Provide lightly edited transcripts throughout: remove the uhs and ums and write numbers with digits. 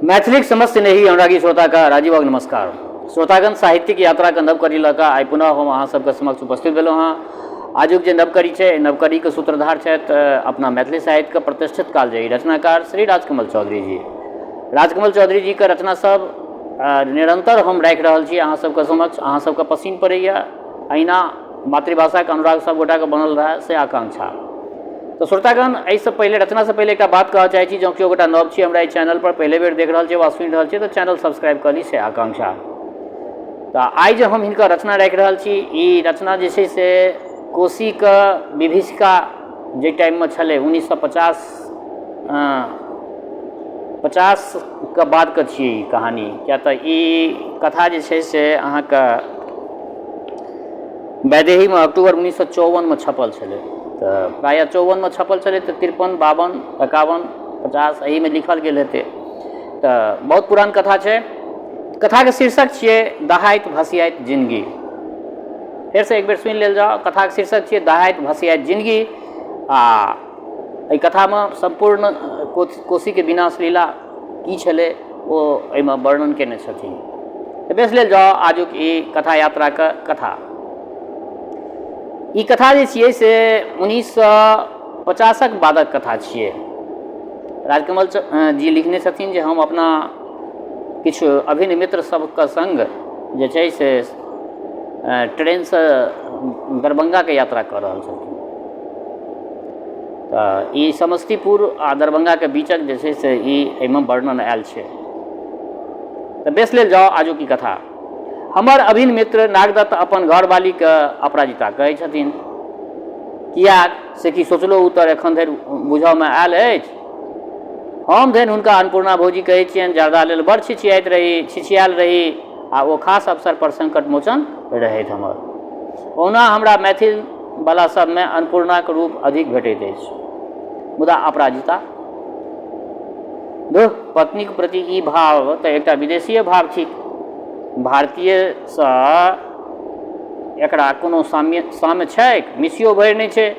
मैथिलीक समस्त स्नेही अनुरागी श्रोताके राजीवक नमस्कार। श्रोतागण, साहित्यिक यात्राके नव कड़ी लऽ कऽ आइ पुनः हम अहाँ सबके समक्ष उपस्थित भेलहुँ हँ। आजुक जे नव कड़ी छै, एहि नव कड़ीके सूत्रधार छथि अपना मैथिली साहित्यके प्रतिष्ठित कालजयी रचनाकार श्री राजकमल चौधरी जी। राजकमल चौधरी जीके रचना सब निरन्तर हम राखि रहल छी अहाँ सबके समक्ष, अहाँ सबके पसिन पड़ैए। अहिना मातृभाषाके अनुराग सब गोटाके बनल रहए से आकांक्षा। तऽ श्रोतागण, एहिसँ पहिले रचनासँ पहिले एकटा बात कहऽ चाहै छी, जँ केओ गोटा नव छी हमरा एहि चैनलपर पहिले बेर देख रहल छी वा सुनि रहल छी तऽ चैनल सब्सक्राइब कऽ ली से आकांक्षा। तऽ आइ जे हम हिनकर रचना राखि रहल छी, ई रचना जे छै से कोशीके विभीषिका जाहि टाइममे छलै 1950 50के बादके छियै ई कहानी, किएक तऽ ई कथा जे छै से अहाँके वैदेहीमे अक्टूबर 1954मे छपल छलै। तऽ प्रायः 54मे छपल छलै तऽ 53 52 51 50 एहिमे लिखल गेल हेतै। तऽ बहुत पुरान कथा छै। कथाके शीर्षक छियै दहाइत भसियाइत जिनगी। फेरसँ एक बेर सुनि लेल जाउ, कथाके शीर्षक छियै दहाइत भसियाइत जिनगी। आ एहि कथामे सम्पूर्ण कोशीके विनाश लीला की छलै ओ एहिमे वर्णन कयने छथिन। तऽ बेस लेल जाउ आजुक ई कथा यात्राके कथा। ई कथा जे छियै से 1950क बादक कथा छियै। राजकमल जी लिखने छथिन जे हम अपना किछु अभिन्न मित्र सबके सङ्ग जे छै से ट्रेनसँ दरभङ्गाके यात्रा कऽ रहल छलखिन। तऽ ई समस्तीपुर आ दरभङ्गाके बीचक जे छै से ई एहिमे वर्णन आयल छै। तऽ बेस लेल जाउ आजुक ई कथा। हमर अभिन्न मित्र नागदत्त अपन घरवालीके अपराजिता कहै छथिन। किएक से कि सोचलो उत्तर एखन धरि बुझऽमे आयल अछि? हम धरि हुनका अन्नपूर्णा भौजी कहै छियनि। जर्दा लेल बड़ छिछियाइत रही छिछियायल रही आ ओ खास अवसर पर संकट मोचन रहथि हमर। ओना हमरा मैथिल बला सबमे अन्नपूर्णाक रूप अधिक भेटैत अछि, मुदा अपराजिता धुः, पत्नीक प्रति ई भाव तऽ एकटा विदेशीय भाव थिक। भारतीयसँ एकरा कोनो साम्य साम्य छैक? मिसियो भरि नहि छै।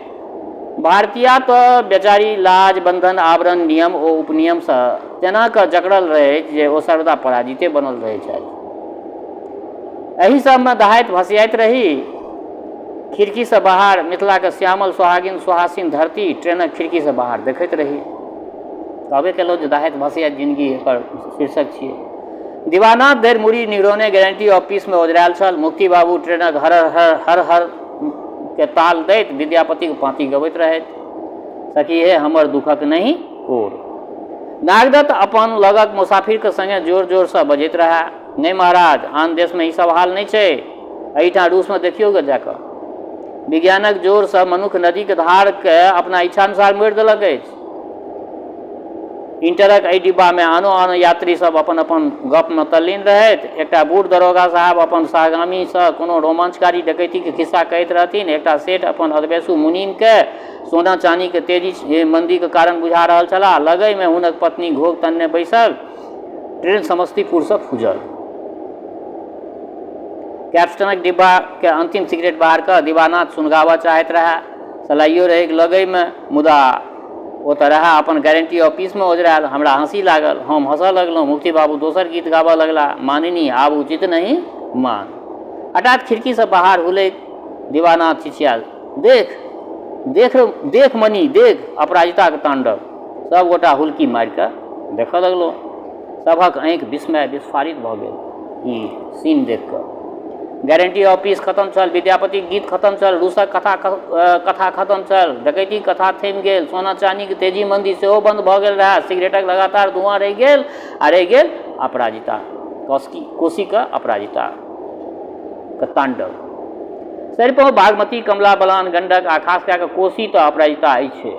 भारतीया तऽ बेचारी लाज, बन्धन, आवरण, नियम ओ उपनियमसँ तेना कऽ जकड़ल रहैछ जे ओ सर्वदा पराजिते बनल रहैत छथि। एहि सबमे दहाइत भसियाइत रही। खिड़कीसँ बाहर मिथिलाक श्यामल सोहागिन सुहासिन धरती ट्रेनक खिड़कीसँ बाहर देखैत रही। कहबे केलहुँ जे दहाइत भसियाइत जिनगी एकर शीर्षक छियै। दिवानाथ धरि मुड़ी निगरौने गारंटी ऑफिसमे ओझरायल छल। मुक्ति बाबू ट्रेनक हर हर हर हर के ताल दैत विद्यापतिक पाँति गबैत रहथि। सखी हे हमर दुखक नहि ओर। नागदत्त अपन लगक मुसाफिरके संगे जोर जोरसँ बजैत रहए, नहि महाराज, आन देशमे ई सब हाल नहि छै। एहिठाम रूसमे देखियौ गे जा कऽ। विज्ञानक जोरसँ मनुक्ख नदीक धारके अपना इच्छानुसार मोड़ि देलक अछि। इंटरक एहि डिब्बामे आनो आनो यात्री सब अपन अपन गपमे तल्लीन रहथि। एकटा बूढ़ दरोगा साहब अपन सहगामीसँ कोनो रोमांचकारी डकैतीक खिस्सा कहैत रहथिन। एकटा सेठ अपन अधवयसू मुनीमकेँ सोना चानीक तेजी मंदीक कारण बुझा रहल छलाह। लगहिमे हुनक पत्नी घोघ तनने बैसल। ट्रेन समस्तीपुरसँ फूजल। कैप्स्टनक डिब्बाके अन्तिम सिगरेट बाहर कऽ दिवानाथ सुनगाबऽ चाहैत रहए। सलाइयो रहैक लगहिमे, मुदा ओ तऽ रहए अपन गारंटी ऑफिसमे ओझरायल। हमरा हँसी लागल। हम हँसऽ लगलहुँ। मुक्ति बाबू दोसर गीत गाबऽ लगलाह, मानिनी आब उचित नहि मान। हठात् खिड़कीसँ बाहर हुलैत दिवानाथ चिचियायल, देख, देख, देख मनी, देख अपराजिताक ताण्डव। सभ गोटा हुलकी मारि कऽ देखऽ लगलहुँ। सभक आँखि विस्मय विस्फारित भऽ गेल ई सीन देखि कऽ। गारंटी ऑफिस खतम छल, विद्यापतिक गीत खतम छल, रूसक कथा कथा खतम छल, डकैतीक कथा थमि गेल, सोना चानीक तेजी मंदी सेहो बंद भऽ गेल रहए, सिगरेटक लगातार धुआँ रहि गेल आ रहि गेल अपराजिता, कोशीक अपराजिता क तांडव। सरिपहुँ बागमती, कमला, बलान, गंडक आ खास कए कऽ कोशी तऽ अपराजिता अछि।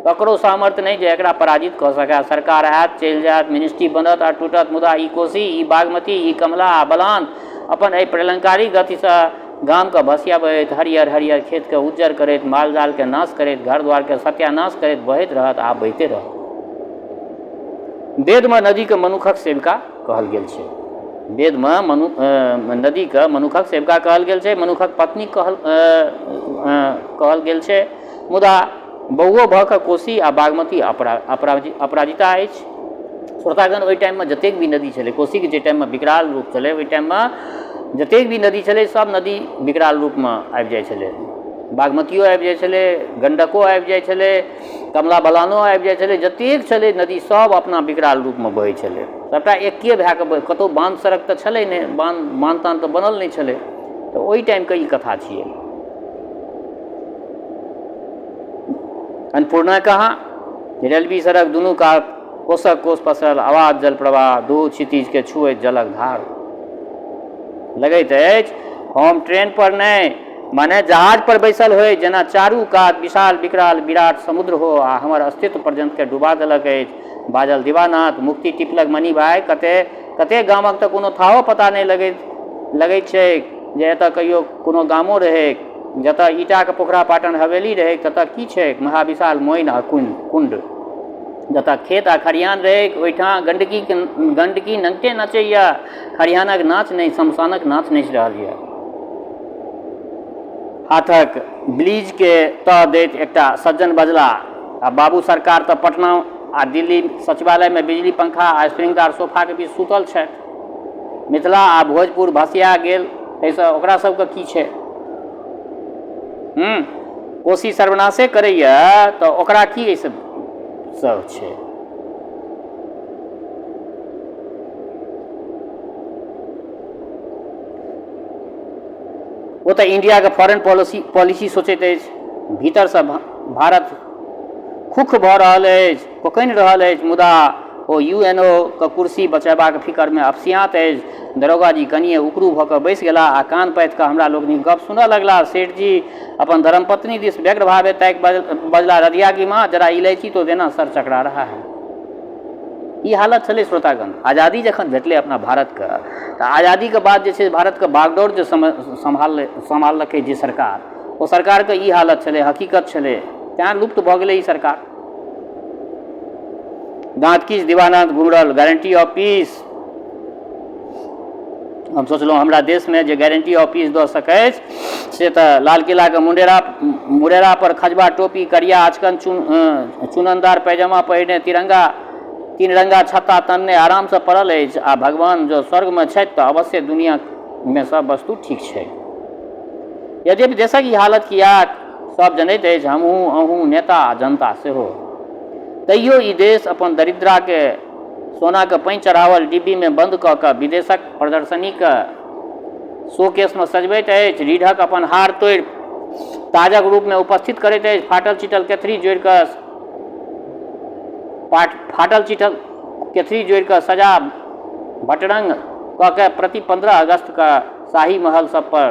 ककरो सामर्थ्य नहि जे एकरा पराजित कऽ सकए। सरकार आएत, चलि जाएत, मिनिस्ट्री बनत आ टूटत, मुदा ई कोशी, ई बागमती, ई कमला आ बलान अपन एहि प्रलयंकारी गतिसँ गामकेँ भसियबैत, हरियर-हरियर खेतकेँ उज्जर करैत, माल-जालकेँ नाश करैत, घर-द्वारकेँ सत्यानाश करैत बहैत रहत आ बहिते रहत। वेदमे नदीकेँ मनुखक सेविका कहल गेल छै। वेदमे मनु नदीकेँ मनुखक सेविका कहल गेल छै, मनुखक पत्नी कहल कहल गेल छै। मुदा बौओ भऽ कऽ कोशी आ बागमती अपराजिता अछि। श्रोतागण, ओहि टाइममे जतेक भी नदी छलै, कोसीके जे टाइममे विकराल रूप छलै, ओहि टाइममे जतेक भी नदी छलै सब नदी विकराल रूपमे आबि जाइ छलै। बागमतियो आबि जाइ छलै, गण्डको आबि जाइ छलै, कमला बलानो आबि जाइ छलै। जतेक छलै नदी सब अपना विकराल रूपमे बहै छलै, सबटा एके भए कऽ कतहु बान्ध सड़क तऽ छलै नहि, बान्ध तान्ध तऽ बनल नहि छलै। तऽ ओहि टाइमके ई कथा छियै। अन्नपूर्णा कहाँ, रेलवी सड़क दुनू कात कोसक कोस पसरल आवाज जल प्रवाह, दू क्षितिजके छुअैत जलक धार। लगैत अछि हम ट्रेन पर नहि, माने जहाज पर बैसल होइ, जेना चारू कात विशाल विकराल विराट समुद्र हो आ हमर अस्तित्व पर्यन्तके डुबा देलक अछि। बाजल दिवानाथ। मुक्ति टिपलक, मणि भाइ, कते कते गामक तऽ कोनो थाहो पता नहि लगैत छैक जे एतऽ कहियो कोनो गामो रहैक। जतऽ ईटाके पोखरा पाटन हवेली रहैक ततऽ की छैक? महाविशाल मोइन आ कुण्ड। जतऽ खेत आ खरिहान रहैक ओहिठाम गण्डकी नङ्गटे नचैए, खरिहानक नाच नहि, शमशानक नाच नाचि रहल यऽ। हाथक ब्लीजके तह दैत एकटा सज्जन बजला, आ बाबू सरकार तऽ पटना आ दिल्ली सचिवालयमे बिजली पंखा आ स्प्रिंगदार सोफाके बीच सुतल छथि। मिथिला आ भोजपुर भसिया गेल, ताहिसँ ओकरा सबके की छै? कोसी सर्वनाशे करैए तऽ ओकरा की एहिसँ सब छै? ओ तऽ इण्डियाके फॉरेन पॉलिसी सोचैत अछि। भीतरसँ भारत खुख भऽ रहल अछि, कोकनि रहल अछि, मुदा ओ यू एन ओ क कुर्सी बचेबाक फिकरमे अपसियाँत अछि। दरोगाजी कनिये उकड़ू भऽ कऽ बैसि गेलाह आ कान पाथि कऽ हमरा लोकनिक गप्प सुनऽ लगलाह। सेठजी अपन धर्मपत्नी दिस व्यग्र भावे ताकि बजलाह, रधिया की माँ, जरा इलायची तो देना, सर चकरा रहा है। ई हालत छलै श्रोतागण। आजादी जखन भेटलै अपना भारतके, तऽ आजादीके बाद जे छै भारतके बागडोर जे सम्हाललकै जे सरकार, ओ सरकारके ई हालत छलै, हकीकत छलै। तैँ लुप्त भऽ गेलै ई सरकार। दाँत किछु दिवानाथ गुमरल, गारंटी ऑफ पीस। हम सोचलहुँ, हमरा देशमे जे गारंटी ऑफ पीस दऽ सकैछ से तऽ लाल किलाके मुरेरा पर खजबा टोपी, करिया अचकन, चुननदार पैजामा पहिरने, तिरंगा तीन रंगा छत्ता तनने आरामसँ पड़ल अछि आ भगवान जँ स्वर्गमे छथि तऽ अवश्य दुनियामे सब वस्तु ठीक छै। यद्यपि देशक ई हालत किएक, सब जनैत अछि, हमहूँ, अहूँ, नेता आ जनता सेहो। तैयो ई देश अपन दरिद्राके सोनाके पानि चढ़ाओल डिब्बीमे बन्द कऽ कऽ विदेशक प्रदर्शनीके शोकेशमे सजबैत अछि, रीढ़क अपन हार तोड़ि ताजक रूपमे उपस्थित करैत अछि, फाटल चिटल केथरी जोड़ि कऽ फाटल चिटल केथरी जोड़ि कऽ सजा बटरङ्ग कऽ के प्रति 15 अगस्तके शाही महल सब पर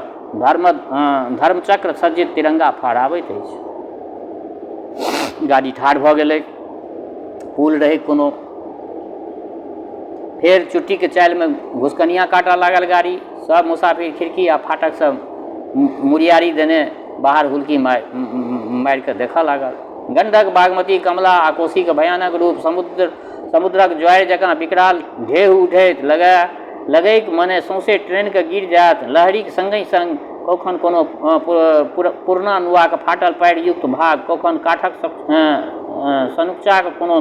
धर्मचक्र सज्जित तिरंगा फहराबैत अछि। गाड़ी ठाढ़ भऽ गेलै। पुल रहै कोनो। फेर चुट्टीके चालिमे घुसकनिया काटऽ लागल गाड़ी। सब मुसाफिर खिड़की आ फाटकसँ मुड़ियारी देने बाहर हुलकी मारि कऽ देखऽ लागल। गण्डक, बागमती, कमला आ कोसीके भयानक रूप समुद्रक ज्वारि जकाँ विकराल ढेह उठैत लगैक मने सौंसे ट्रेनके गिर जायत। लहरिक संगहि संग कौखन कोनो पुरना नुआक फाटल पैरयुक्त भाग, कौखन काठक सनुकचाक कोनो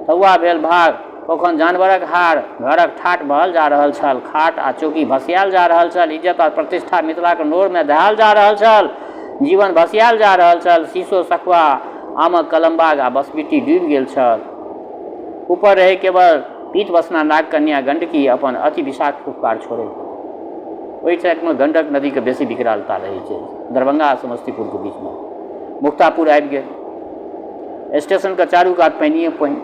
थौआ भेल भाग, कौखन जानवरक हाड़ घरक ठाठ बहल जा रहल छल। खाट आ चौकी भसियायल जा रहल छल। इज्जत आ प्रतिष्ठा मिथिलाक नोरमे दहायल जा रहल छल। जीवन भसियायल जा रहल छल। शीशो, सखुआ, आमक कलमबाग आ बसबिट्टी डूबि गेल छल। ऊपर रहै केवल पीत बसना नागकन्या गण्डकी अपन अति विषाक्त फुफकार छोड़ैत। ओहि साइडमे गण्डक नदीके बेसी विकरालता रहै छै, दरभंगा आ समस्तीपुरके बीचमे। मुक्तापुर आबि गेल। स्टेशनके चारू कात पानिए पानि।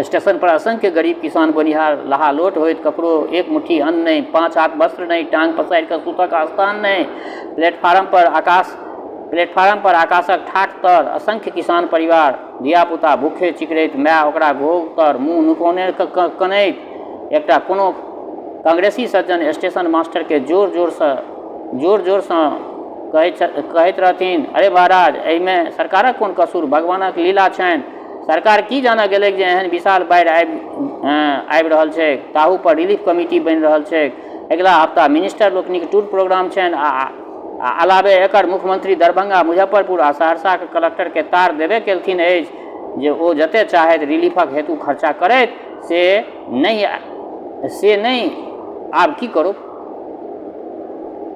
स्टेशन पर असंख्य गरीब किसान बोनिहार लहालोट होइत, ककरो एक मुट्ठी अन्न नहि, 5 हाथ वस्त्र नहि, टांग पसारि कऽ सुतक स्थान नहि। प्लेटफार्म पर आकाशक ठाठ तर असंख्य किसान परिवार, धियापुता भूखे चिकरैत, माय ओकरा घोघ तर मुँह नुकौने कनैत। एकटा कोनो कांग्रेसी सज्जन स्टेशन मास्टरके जोर जोरसँ कहैत रहथिन, अरे महाराज, एहिमे सरकारक कोन कसूर, भगवानक लीला छनि। सरकार की जानऽ गेलैक जे एहन विशाल बाढ़ि आबि रहल छैक, ताहू पर रिलीफ कमिटी बनि रहल छैक, अगिला हफ्ता मिनिस्टर लोकनिक टूर प्रोग्राम छनि आ अलावे एकर मुख्यमंत्री दरभंगा, मुजफ्फरपुर आ सहरसाक कलक्टरके तार देबे केलथिन अछि जे ओ जते चाहथि रिलीफक हेतु खर्चा करथि। से नहि, से नहि, आब की करू?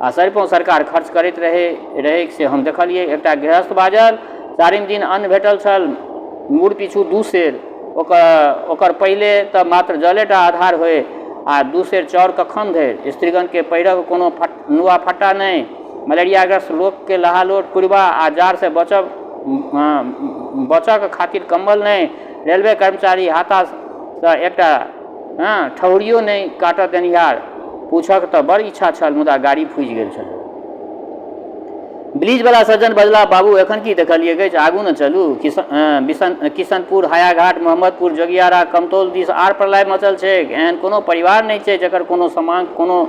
आ सरिपहुँ सरकार खर्च करैत रहै रहैक से हम देखलियै। एकटा गृहस्थ बाजल, चारिम दिन अन्न भेटल छल मूड़ पिछु 2 सेर, ओकर पहिले तऽ मात्र जलेटा आधार होय आ 2 सेर चाउर कखन धरि? स्त्रीगणके पहिरक कोनो नुआ फट्टा नहि, मलेरियाग्रस्त लोकके लहालोट कुड़बा आ जाड़सँ बचऽके खातिर कम्बल नहि, रेलवे कर्मचारी हाथासँ एकटा ठहुरियो नहि काटऽ देनिहार। पूछक तऽ बड़ इच्छा छल मुदा गाड़ी फूजि गेल छलै। ब्रिजवला सज्जन बजला, बाबू एखन की देखलियै अछि, आगू ने चलू। किशनपुर, हायाघाट, मोहम्मदपुर, जोगियारा, कमतौल दिस आर प्रलय मचल छैक। एहन कोनो परिवार नहि छै जकर कोनो समांग, कोनो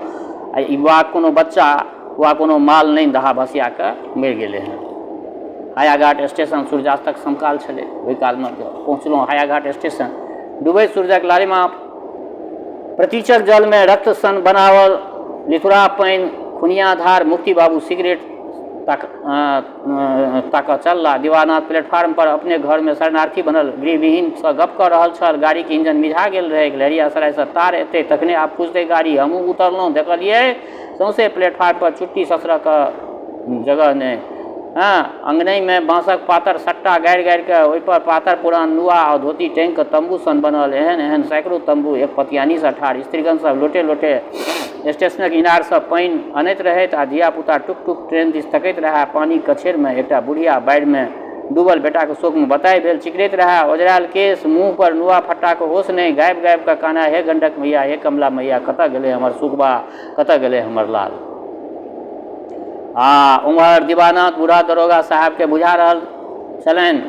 वा कोनो बच्चा वा कोनो माल नहि दहा भसिया कऽ मरि गेलै हँ। हायाघाट स्टेशन सूर्यास्तक समकाल छलै। ओहि कालमे पहुँचलहुँ हायाघाट स्टेशन। डूबैत सूर्यक लालिमा प्रतीचक जलमे रक्त सन बनाओल लिथुरा पानि खुनिया धार। मुक्ति बाबू सिगरेट ताकऽ चलला। दीवानाथ प्लेटफार्म पर अपने घरमे शरणार्थी बनल गृहविहीनसँ गप कऽ रहल छल। गाड़ीक इंजन मिझा गेल रहैक। लहेरियासरायसँ तार एतै तखने आब फुजतै गाड़ी। हमहूँ उतरलहुँ। देखलियै सौंसे प्लेटफार्म पर चुट्टी ससरऽके जगह नहि। हँ, अङ्गनैमे बाँसक पातर सट्टा गाड़ि-गाड़ि कऽ ओहिपर पातर पुरान नुआ आ धोती टाँगि कऽ तम्बू सन बनल एहन-एहन सैकड़ो तम्बू एक पतियानीसँ ठाढ़। स्त्रीगण सभ लोटे-लोटे स्टेशनक इनारसँ पानि अनैत रहथि आ धिया-पुता टुक-टुक ट्रेन दिस तकैत रहए। पानिक कछेरमे एकटा बुढ़िया बाढ़िमे डूबल बेटाक शोकमे बताहि भेल चिकरैत रहए। ओझरायल केश, मुँह पर नुआ-फट्टाक होश नहि, गाबि-गाबि कऽ कानए, हे गण्डक मैया, हे कमला मैया, कतऽ गेलै हमर सुगबा, कतऽ गेलै हमर लाल? आ उम्हर दीवानाथ बूढ़ा दरोगा साहेबकेँ बुझा रहल छलनि,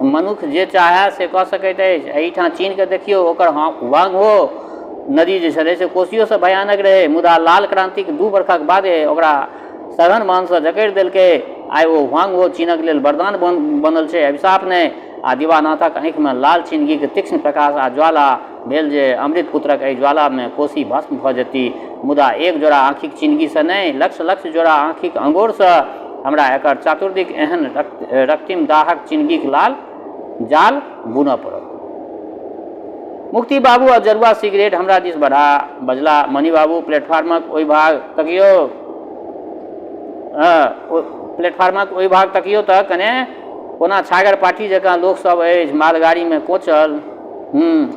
मनुक्ख जे चाहए से कऽ सकैत अछि। एहिठाँ चीनकेँ देखियौ, ओकर वांगहो नदी जे छलै से कोसियोसँ भयानक रहै, मुदा लाल क्रान्तिक 2 बरखक बादे ओकरा सघन बान्हसँ जकड़ि देलकै। आइ ओ ह्वांगहो चीनक लेल वरदान बनल छै, अभिशाप नहि। आ दीवानाथक आँखिमे लाल चिनगीक तीक्ष्ण प्रकाश आ ज्वाला भेल जे अमृत पुत्रक एहि ज्वालामे कोसी भस्म भऽ जेती। मुदा एक जोड़ा आँखिक चिनगीसँ नहि, लक्ष-लक्ष जोड़ा आँखिक अँगोरसँ हमरा एकर चातुर्दिक एहन रक्तिम दाहक चिनगीक लाल जाल बुनऽ पड़त। मुक्ति बाबू आ जरुआ सिगरेट हमरा दिस बढ़ा बजला, मणि बाबू, प्लेटफार्मक ओहि भाग तकियौ। प्लेटफार्मक ओहि भाग तकियौ तऽ कने कोना छागर पाठी जकाँ लोक सब अछि मालगाड़ीमे कोचल।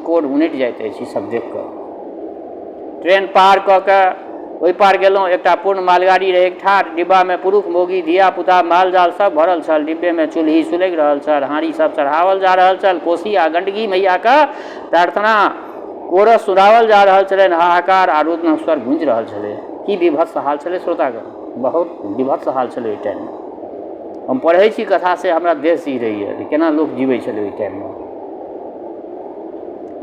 कोढ़ उनटि जाइत अछि ई सब देखि कऽ। ट्रेन पार कऽ कऽ ओहि पार गेलहुँ। एकटा पूर्ण मालगाड़ी रहैक ठाढ़। डिब्बामे पुरुख, मौगी, धिया-पुता, माल-जाल सब भरल छल। डिब्बेमे चूल्हि सुलगि रहल छल। हाँड़ी सब चढ़ाओल जा रहल छल। कोसी आ गण्डकी मैयाक प्रार्थना कोरस सुनाओल जा रहल छलनि। हाहाकार आ रुदनक स्वर गूँजि रहल छलै। की बीभत्स हाल छलै श्रोतागण! बहुत बीभत्स हाल छलै ओहि टाइममे। हम पढ़ै छी कथा से हमरा देह सिहरैए जे केना लोक जीबै छलै ओहि टाइममे।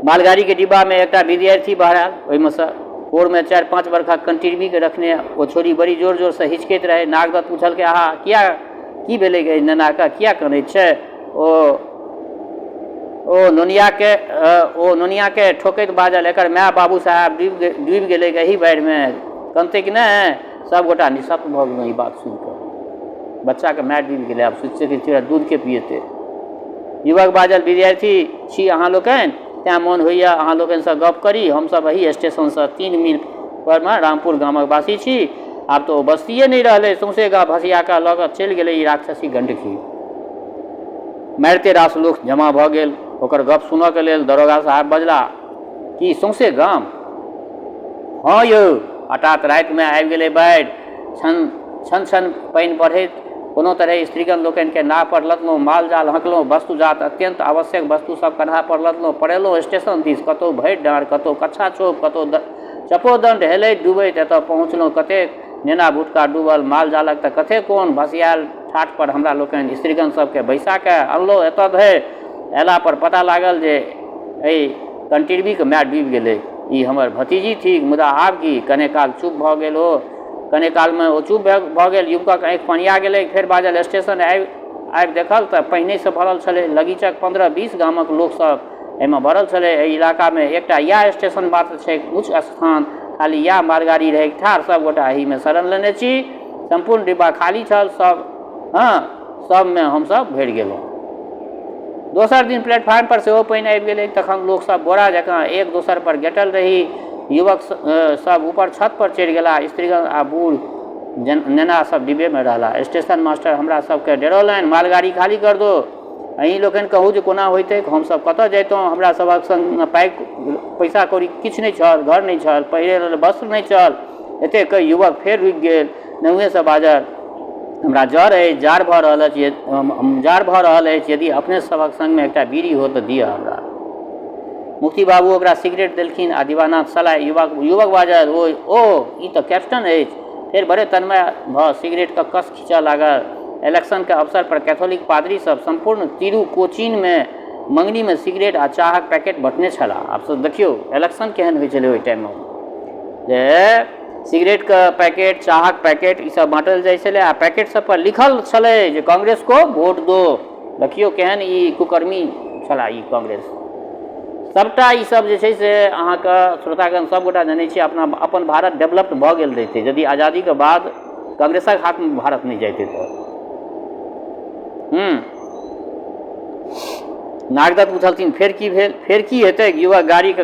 मालगाड़ीके डिब्बामे एकटा विद्यार्थी बहरायल ओहिमे सँ कोरमे 4-5 बरखक कंटिरबीके रखने। ओ छोरी बड़ी जोर जोरसँ हिचकैत रहै। नागदत्त पुछलकै, आहा, किया, की भेलै गे नेनाके, किया कनैत छै? ओ नोनियाके ठोकैत बाजल, एकर माय बाबू साहेब डूबि गेलै एही बाढ़िमे, कनतै कि नहि? सभ गोटा निःशब्द भऽ गेलहुँ ई बात सुनिकऽ। बच्चाके माय डूबि गेलै, आब सोचि सकै छी दूधके पिएतै। युवक बाजल, विद्यार्थी छी अहाँ लोकनि, तेँ मोन होइए अहाँ लोकनिसँ गप्प करी। हमसभ एही स्टेशनसँ 3 मील परमे रामपुर गामक वासी छी। आब तऽ ओ बस्तिए नहि रहलै, सौँसे गाम भसिया कऽ लऽ कऽ चलि गेलै ई राक्षसी गण्डकी। मारिते रास लोक जमा भऽ गेल ओकर गप्प सुनऽके लेल। दरोगा साहब बजला, की सौँसे गाम? हँ यौ, हठात रातिमे आबि गेलै बाढ़ि। छन छन छन पानि बढ़ैत कोनो तरहे स्त्रीगण लोकनिकेँ नाव पर लदलहुँ, माल-जाल हँकलहुँ, वस्तु-जात अत्यन्त आवश्यक वस्तु सभ कन्हा पर लदलहुँ, पड़ेलहुँ स्टेशन दिस। कतहु भरि डाँड़, कतहु कच्छा चोप, कतहु चपोदण्ड हेलैत डूबैत एतऽ पहुँचलहुँ। कतेक नेना-भुटका डूबल, माल-जालक तऽ कथे कोन। भसिआयल ठाठ पर हमरा लोकनि स्त्रीगण सभकेँ बैसा कए अनलहुँ एतऽ धरि। अयला पर पता लागल जे एहि कंटिरबीक माय डूबि गेलै। ई हमर भतीजी थिक। मुदा आब की? कने काल चुप भऽ गेल ओ। कने कालमे ओ चुप भऽ गेल। युवकक आँखि पनिया गेलैक। फेर बाजल, स्टेशन आबि आबि देखल तऽ पहिनहिसँ भरल छलै। लगीचक 15-20 गामक लोक सभ एहिमे भरल छलै। एहि इलाकामे एकटा इएह स्टेशन मात्र छैक, ऊँच स्थान। खाली इएह मालगाड़ी रहैक ठाढ़। सभ गोटा एहीमे शरण लेने छी। सम्पूर्ण डिब्बा खाली छल। सभ हँ, सभमे हमसभ भरि गेलहुँ। दोसर दिन प्लेटफार्म पर सेहो पानि आबि गेलै। तखन लोकसभ बोरा जकाँ एक दोसर पर गेटल रही। युवक सभ ऊपर छत पर चढ़ि गेलाह। स्त्रीगण आ बूढ़ नेना सभ डिब्बेमे रहलाह। स्टेशन मास्टर हमरा सभकेँ डेरौलनि, मालगाड़ी खाली कर दो। अहीं लोकनि कहू जे कोना होइतैक? हमसभ कतऽ जइतहुँ? हमरा सभक संग पाइ पैसा कौड़ी किछु नहि छल, घर नहि छल, पहिरै लेल वस्त्र नहि छल। एतेक कहि युवक फेर रुकि गेल। नहुएँसँ बाजल, हमरा जर अछि, जाड़ भऽ रहल अछि, जाड़ भऽ रहल अछि, यदि अपने सभक संगमे एकटा बीड़ी हो तऽ दिअ हमरा। मुक्ति बाबू ओकरा सिगरेट देलखिन आ दीवानाथ सलाइ। युवक बाजल, ओ ओ ई तऽ कैप्टन अछि। फेर बड़े तन्मय भऽ सिगरेटके कस खींचऽ लागल। इलेक्शनके अवसर पर कैथोलिक पादरी सभ सम्पूर्ण तिरुकोचीनमे मङ्गनीमे सिगरेट आ चाहक पैकेट बँटने छलाह। आब सब देखियौ इलेक्शन केहन होइ छलै ओहि टाइममे जे सिगरेटके पैकेट, चाहक पैकेट ई सब बाँटल जाइ छलै आ पैकेट सब पर लिखल छलै जे कांग्रेस को वोट दो। देखियौ केहन ई कुकर्मी छलाह ई कांग्रेस। सबटा ई सब जे छै से अहाँके श्रोतागण सबगोटा जनै छियै अपना अपन भारत डेवलप्ड भऽ गेल रहितै यदि आजादीके बाद कांग्रेसक हाथमे भारत नहि जैतै तऽ। हूँ नागदत्त पुछलथिन फेर की भेल? फेर की हेतैक? युवक गाड़ीके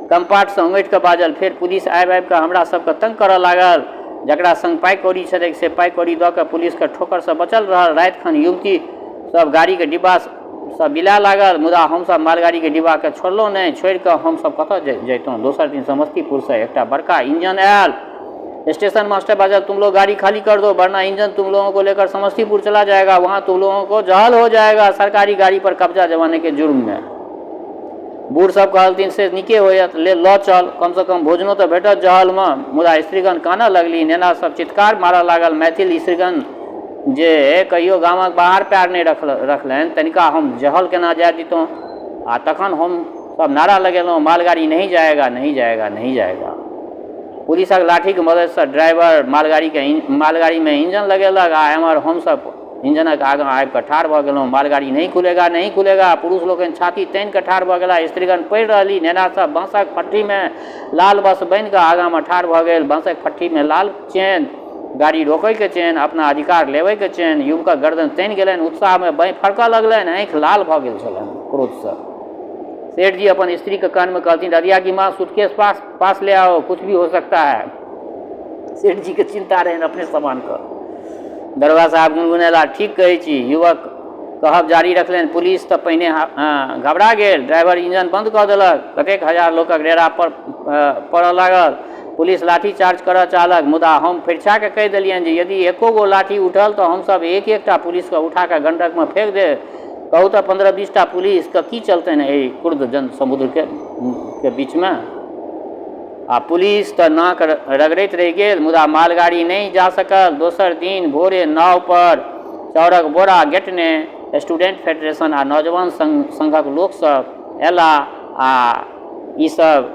कम्पार्टसँ उमटि कऽ बाजल, फेर पुलिस आबि आबि कऽ हमरा सभकेँ तंग करऽ लागल। जकरा संग पाइ कौड़ी छलैक से पाइ कौड़ी दऽ कऽ पुलिसके ठोकरसँ बचल रहल। राति खन युवती सभ गाड़ीके डिब्बासँ बिलाय लागल। मुदा हमसभ मालगाड़ीके डिब्बाकेँ छोड़लहुँ नहि। छोड़ि कऽ हमसभ कतऽ जइतहुँ? दोसर दिन समस्तीपुरसँ एकटा बड़का इंजन आयल। स्टेशन मास्टर बाजल, तुम लोग गाड़ी खाली कर दो, वरना इंजन तुम लोगों को लेकर समस्तीपुर चला जाएगा, वहाँ तुम लोगों को जहल हो जाएगा सरकारी गाड़ी पर कब्जा जमाने के जुर्म में। बूढ़ सब कहलथिन, से नीके होयत, ले लऽ चल, कमसँ कम भोजनो तऽ भेटत जहलमे। मुदा स्त्रीगण कानऽ लगली, नेना सब चित्कार मारऽ लागल। मैथिल स्त्रीगण जे कहियो गामक बाहर पएर नहि रखलनि तनिका हम जहल केना जाय दितहुँ? आ तखन हम सब नारा लगेलहुँ, मालगाड़ी नहीं जाएगा, नहीं जाएगा, नहीं जाएगा। पुलिसक लाठीक मदतिसँ ड्राइवर मालगाड़ीमे इंजन लगेलक आ एम्हर हमसभ इंजनक आगाँ आबि कऽ ठाढ़ भऽ गेलहुँ। मालगाड़ी नहीं खुलेगा, नहीं खुलेगा। पुरुष लोकनि छाती तानि कऽ ठाढ़ भऽ गेलाह। स्त्रीगण पड़ि रहली। नेना सभ बाँसक फट्ठीमे लाल बस बान्हि कऽ आगाँमे ठाढ़ भऽ गेल। बाँसक फट्ठीमे लाल चेन्ह, गाड़ी रोकैके चेन्ह, अपना अधिकार लेबैके चेन्ह। युवकक गर्दन तनि गेलनि। उत्साहमे बाँहि फड़कऽ लगलनि। आँखि लाल भऽ गेल छलनि क्रोधसँ। सेठजी अपन स्त्रीके कानमे कहलथिन, रधिया की माँ, सूटकेस पास ले आओ, कुछ भी हो सकता है। सेठ जीके चिन्ता रहनि अपने सामानके। दरोगा साहब गुनगुनेला, ठीक कहै छी। युवक कहब जारी रखलनि, पुलिस तऽ पहिने घबरा गेल। ड्राइवर इंजन बन्द कऽ देलक। कतेक हजार लोकक रेड़ा पर पड़ऽ लागल। पुलिस लाठी चार्ज करऽ चाहलक, मुदा हम फरिछा कऽ कहि देलियनि जे यदि एको गो लाठी उठल तऽ हमसभ एक एकटा पुलिसकेँ उठा कऽ गण्डकमे फेक देब। कहू तऽ 15-20 टा पुलिसके की चलतनि एहि क्रुद्ध जन समुद्रके के बीचमे? आ पुलिस तऽ नाक रगड़ैत रहि गेल, मुदा मालगाड़ी नहि जा सकल। दोसर दिन भोरे नाव पर चाउरक बोरा गेटने स्टूडेंट फेडरेशन आ नौजवान संघक लोकसभ अयलाह आ ई सभ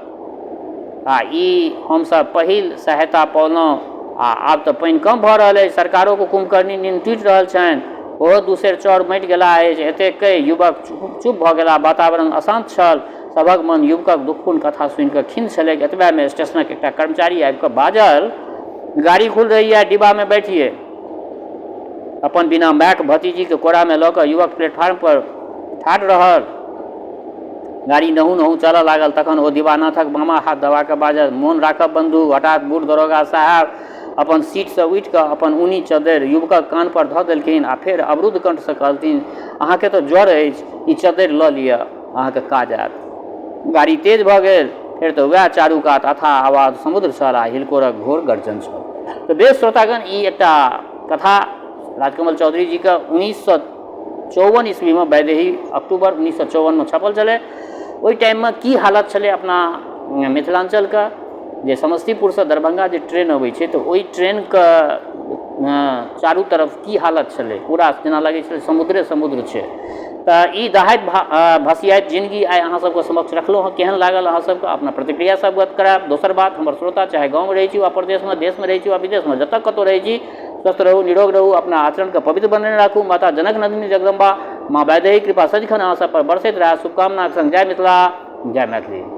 आ ई हमसभ पहिल सहायता पौलहुँ। आ आब तऽ पानि कम भऽ रहल अछि। सरकारोके कुम्भकर्णी नींद टूटि रहल छनि। ओहो दू सेर चाउर बाँटि गेलाह अछि। एतेक कहि युवक चुप भऽ गेलाह। वातावरण अशान्त छल। सभक मन युवकक दुखपूर्ण कथा सुनि कऽ खिन्न छलैक। एतबेमे स्टेशनक एकटा कर्मचारी आबि कऽ बाजल, गाड़ी खुल रही है, डिब्बामे बैठिए। अपन बिना मायक भतीजीके कोरामे लऽ कऽ युवक प्लेटफार्म पर ठाढ़ रहल। गाड़ी नहु नहु चलऽ लागल। तखन ओ दिवानाथक बामा हाथ दबा कऽ बाजल, मोन राखब बन्धु। हठात बूढ़ दरोगा साहेब अपन सीटसँ उठि कऽ अपन ऊनी चद्दरि युवकक कान्ह पर धऽ देलखिन आ फेर अवरुद्ध कंठसँ कहलथिन, अहाँके तऽ ज्वर अछि, ई चद्दरि लऽ लिअ। अहाँके काज आयत। गाड़ी तेज भऽ गेल। फेर तऽ वएह चारू कात अथाह आवाज समुद्र छल आ हिलकोरक घोर गर्जन छल। तऽ बेस श्रोतागण, ई एकटा कथा राजकमल चौधरी जीके 1954 ईस्वीमे वैदेही अक्टूबर 1954मे छपल छलै। ओहि टाइममे की हालत छलै अपना मिथिलाञ्चलके जे समस्तीपुरसँ दरभङ्गा जे ट्रेन अबै छै तऽ ओहि ट्रेनके चारू तरफ की हालत छलै, पूरा जेना लगै छलै समुद्रे समुद्र छै। तऽ ई दहाइत भसियाइत जिनगी आइ अहाँ सबके समक्ष रखलहुँ हँ। केहन लागल अहाँ सबके अपना प्रतिक्रिया से अवगत करायब। दोसर बात, हमर श्रोता चाहे गाँवमे रहै छी वा परदेशमे, देशमे रहै छी वा विदेशमे, जतऽ कतौ रहै छी, स्वस्थ रहू, निरोग रहू, अपना आचरणके पवित्र बनेने राखू। माता जनक नन्दिनी जगदम्बा माँ वैदेही कृपा सदिखन अहाँ सब पर बरसैत रहए, शुभकामनाक संग जय मिथिला, जय मैथिली।